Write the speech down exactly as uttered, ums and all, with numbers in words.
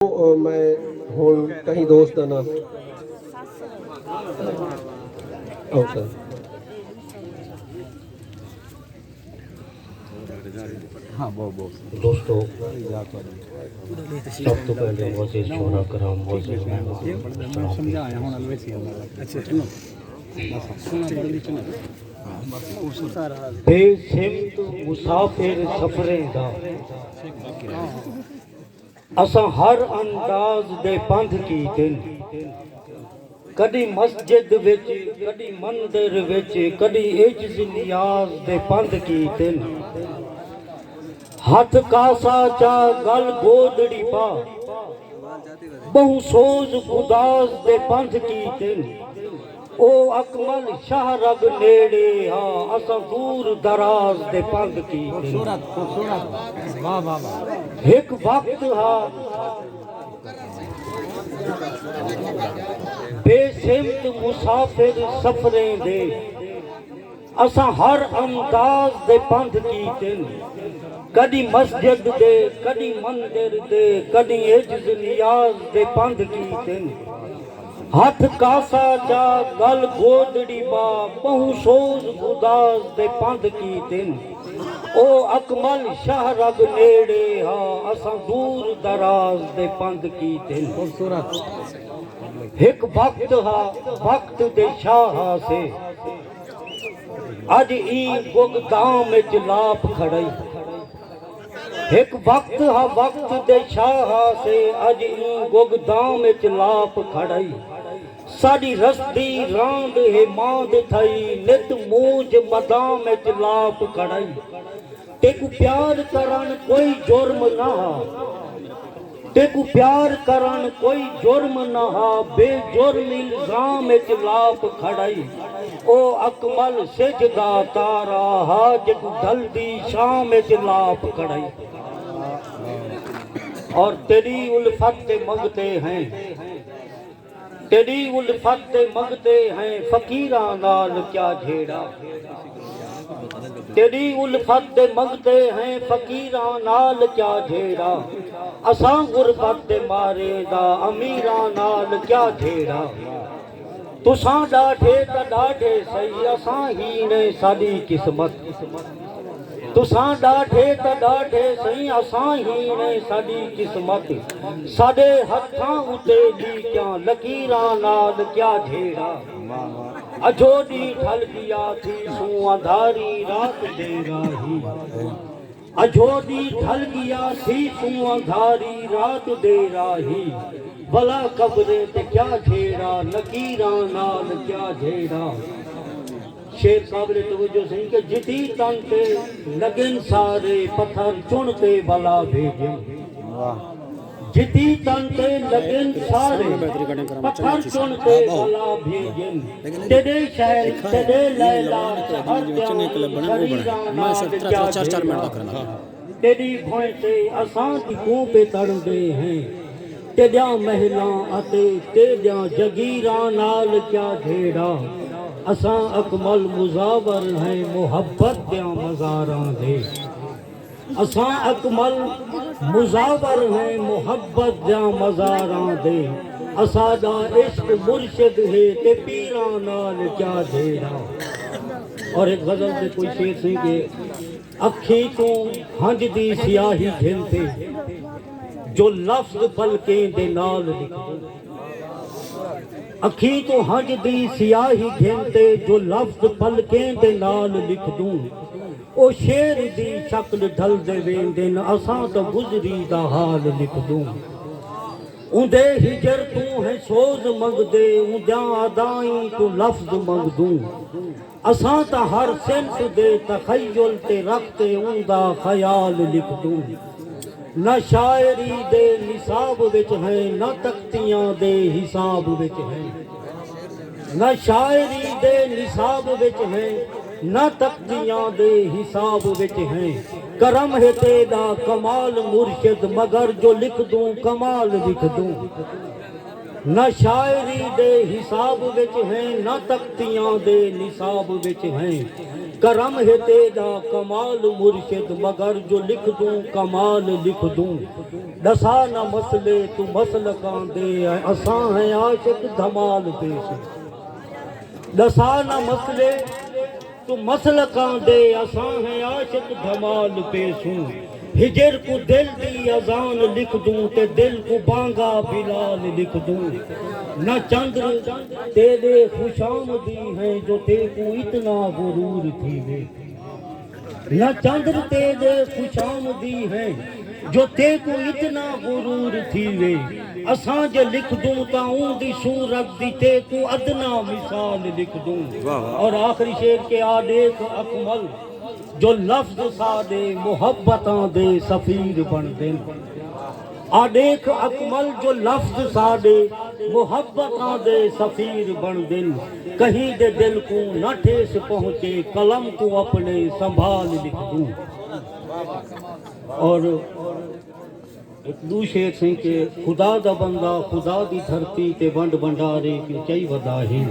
میں ہن کہیں دوست دا ناں، او سر۔ دوستو، سب توں پہلے معزز شعراء کرام، معزز مہمان، السلام علیکم۔ بے سمت مسافر سفریں دا، اساں ہر انداز دے پندھ کیتن۔ کݙی مسجد وچ، کݙی مندر وچ، کݙی عجز نیاز دے پندھ کیتن۔ ہتھ کاسا چا ڳل گودڑی پا، ٻہوں سوز گداز دے پندھ کیتن۔ او اکمل شاہ رڳ نیڑے ہا، اساں دور دراز دے پندھ کیتن۔ خوبصورت، خوبصورت۔ واہ، واہ، واہ۔ ہک وقت ہا، بے سمت مسافر سفریں دے، اساں ہر انداز دے پندھ کیتن۔ کݙی مسجد دے، کݙی مندر دے، کݙی عجز نیاز دے پندھ کیتن۔ ہتھ کاسا چا ڳل گودڑی پا، ٻہوں سوز گداز دے پندھ کیتن۔ او اکمل شاہ رڳ نیڑے ہا، اساں دور دراز دے پندھ کیتن۔ خوبصورت۔ ہک وقت ہا، وقت دے شاہ ہاسے، اڄ ایں گگ دام اچ لاپ کھڑائی۔ ہک وقت ہا، وقت دے شاہ ہاسے، اڄ ایں گگ دام اچ لاپ کھڑائی۔ ساݙی رسدی راند ہے ماند تھئی، نت مونجھ مدام اچ لاپ کھڑائی۔ تیکوں پیار کرݨ کوئی جرم نہ ہا، تیکوں پیار کرݨ کوئی جرم نہ ہا، بے جرم الزام اچ لاپ کھڑائی۔ او اکمل سجھ دا تارا ہا، جیکوں ڈھلدی شام اچ لاپ کھڑائی۔ اور تیری الفت دے منگتے ہیں، تیݙی الفت دے منگتے ہیں فقیراں نال کیا جھیڑا۔ تیݙی الفت دے منگتے ہیں فقیراں نال کیا جھیڑا۔ اساں غربت دے مارے دا امیراں نال کیا جھیڑا۔ تساں ݙاڈھے تاں ݙاڈھے سہی، اساں ہی نے ساݙی قسمت۔ تساں ݙاڈھے تاں ݙاڈھے سئیں، اساں ہی نے ساݙی قسمت۔ ساݙے ہتھاں اتے ݙیکھیاں لکیراں نال کیا جھیڑا۔ اجھو ݙینہہ ڈھل ڳیا تھی سوں اندھاری رات دے راہی۔ اجھو ݙینہہ ڈھل ڳیا تھی سوں اندھاری رات دے راہی۔ ولا قبریں تے کیا جھیڑا، لکیراں نال کیا جھیڑا۔ شعر قابل توجہ سئیں کہ جتی تن تے لڳن سارے، پتھر چݨ تے ولا بھیڄن۔ جتی تن تے لڳن سارے، پتھر چݨ تے ولا بھیڄن۔ تیݙے شہر، تیݙے لیلا، شہر دیاں شریراں نال کیا جھیڑا۔ تیݙی بھوئیں تے اساں تیکوں پے تڑدے ہیں، تیݙیاں محلاں اتے تیݙیاں جگیراں نال کیا جھیڑا۔ اساں اکمل مزاور ہیں محبت دیاں مزاراں دے۔ اساں اکمل مزاور ہیں محبت دیاں مزاراں دے۔ اساݙا عشق مرشد ہے تے پیراں نال کیا جھیڑا۔ اور ہک غزل دے کوئی شعر سئیں کہ اکھیں توں ہنج دی سیاہی گھن تے، جو لفظ پلکیں دے نال لکھدوں۔ اکھیں توں ہنج دی سیاہی گھن تے، جو لفظ پلکیں دے نال لکھدوں۔ او شعر دی شکل ڈھلدے ویندن، اساں تاں گزری دا حال لکھدوں۔ اوندے ہجر توں ہیں سوز منگدے، اوندیاں ادائیں توں لفظ منگدوں۔ اساں تاں ہر صنف دے تخیل تے رکھ تے اوندا خیال لکھدوں۔ نہ شاعری دے نصاب وچ ہیں، نہ تختیاں دے حساب وچ ہیں۔ نہ شاعری دے نصاب وچ ہیں، نہ تختیاں دے حساب وچ ہیں۔ کرم ہے تیݙا کمال مرشد، مگر جو لکھدوں کمال لکھدوں۔ نہ شاعری دے حساب وچ ہیں، نہ تختیاں دے نصاب وچ ہیں۔ کرم ہے تیݙا کمال مرشد، مگر جو لکھدوں کمال لکھدوں۔ ݙسا نہ مسئلے توں مسلکاں دے، اساں ہیں عاشق دھمال پیسوں۔ ݙسا نہ مسئلے توں مسلکاں دے، اساں ہیں عاشق دھمال پیسوں۔ ہجر کوں دل دی اذان لکھدوں، تے دل کوں بانگا بلال لکھدوں۔ نہ چندر تیݙے خوشامدی ہیں، جو تیکوں اتنا غرور تھیوے۔ نہ چندر تیݙے خوشامدی ہیں، جو تیکوں اتنا غرور تھیوے۔ اساں جے لکھدوں تاں اوں دی صورت دی تیکوں ادنیٰ مثال لکھدوں۔ واہ واہ۔ اور آخری شعر کہ آ ݙیکھ اکمل، جو لفظ ساݙے محبتاں دے سفیر بݨدن۔ آ ݙیکھ اکمل، جو لفظ ساݙے محبتاں دے سفیر بݨدن۔ کہیں دے دل کوں نہ ٹھیس پہنچے، قلم کوں اپݨے سنبھال لکھدوں۔ اور ہک ݙو شعر سئیں کہ خدا دا بندہ خدا دی دھرتی تے ونڈ ونڈارے کیوں چائی ودا ہے۔